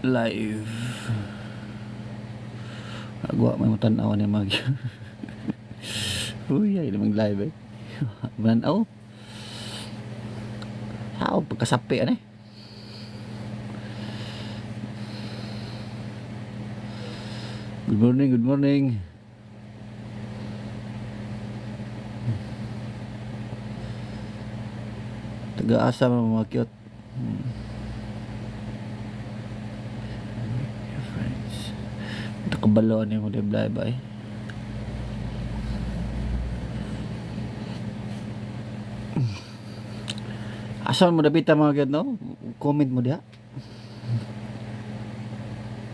Live. Agwa may matan-aw ni mag. Uy, ay namang live eh. Mananaw. How pagkasapi ano eh. Good morning, good morning. Taga-asa mga cute. Friends. Ito kabalo ano yung live live ay. Asa mo dapita mga cute, no? Comment mo diha.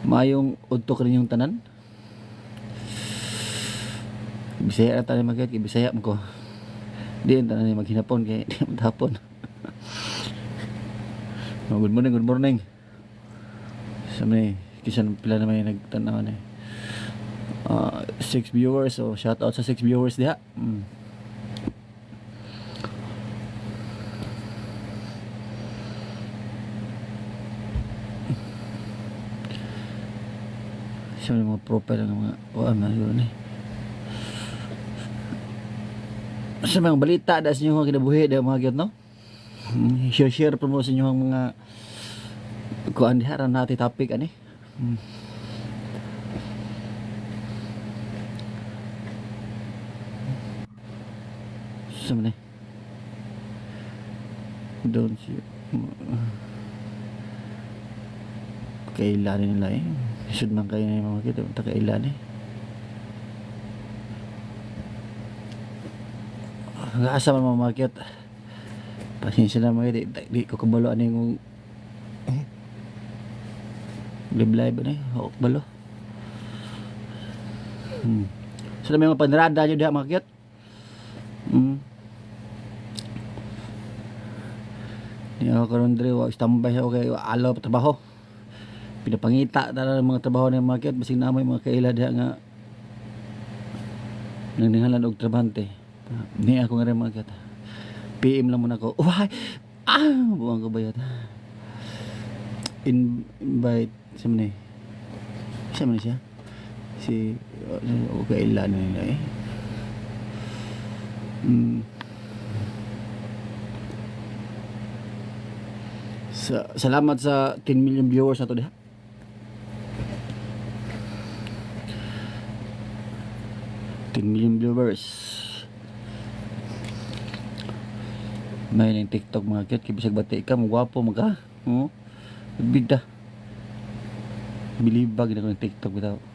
Mayong udto ka rin yung tanan. Bisaya na tayo mga cute, kay Bisaya mo ko. Di ang tanan ni maghinapon kay di man tapon. Oh, good morning, good morning. Sa may kisan pila na may nagtanaw ni. Six viewers, so shout out sa six viewers diha. Sa may mga profile ng mga wala man yun eh. Sa mga balita da sa inyong kinabuhi da mga gyud, no? Share share po mo sa inyong mga kuan diha ra natin topic ani. Sa man eh. Don't you kailan nila eh. Isod man kayo na yung mga kita, ta kailan eh. Asa man mga market. Pasensya na mga di, di ko kabalo ano yung eh. Live live ano eh. O, kabalo. So may mga panirada nyo diha mga cute. Di ako karon diri wa standby ako kay alaw pa trabaho. Pinapangita na ng mga trabaho ng mga cute basig namoy mga kaila diha nga nangningalan og trabante. Ni ako nga rin mga cute. PM lang muna ko. Why? Ah, buwang ko bayot. Invite sa man eh. Sa man siya? Si o kaila na nila eh. Salamat sa 10 million viewers na to diha. 10 million viewers. May ning TikTok mga cute, kay bisag bati ka, mo gwapo mo ka. Oh. Bida. Bilibag na ko ng TikTok bitaw.